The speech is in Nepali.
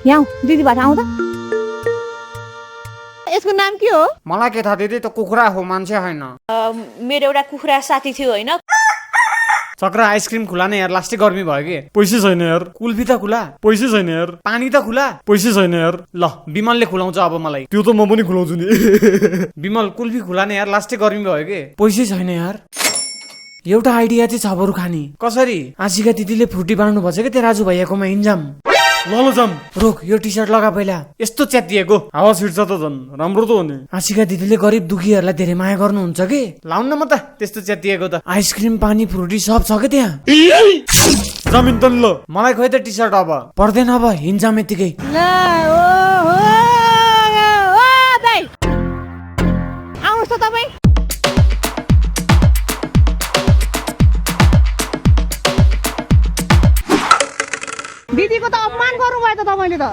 यहाँ दिदी बाट आउँदा यसको नाम के हो? मलाई के थाहा दिदी, त कुखुरा हो, मान्छे होइन। मेरो एउटा कुखुरा साथी थियो होइन? चक्र आइसक्रिम खुला नै यार, लास्टै गर्मी भयो कि। पैसै छैन यार। कुल्फी त खुला, पैसै छैन यार। पानी त खुला, पैसै छैन यार। ल विमलले खुलाउँछ अब मलाई। त्यो त म पनि खुलाउँछु नि। विमल कुल्फी खुला नै यार, लास्टै गर्मी भयो कि। पैसै छैन यार। एउटा आइडिया चाहिँ छ बरु खाने। कसरी? आशिका दिदीले फ्रुटी बाँड्नु भन्छ कि त्यो राजु भैयाकोमा इन्जाम। ल जाम। रोक, यो टी सर्ट लगा पहिला। यस्तो च्यातिएको हावा छिर्छ त झन् राम्रो त हो नि। आशिका दिदीले गरिब दुखीहरूलाई धेरै माया गर्नुहुन्छ कि। लाउन न म त त्यस्तो च्यातिएको त। आइसक्रिम पानी फ्रुटी सब छ कि त्यहाँ। जमिन त ल मलाई खोइ त टी सर्ट अब पर्दैन, अब हिँड्जाम यतिकै। आउनुहोस् त तपाईँ। दिदीको त अपमान गर्नुभयो त तपाईँले त।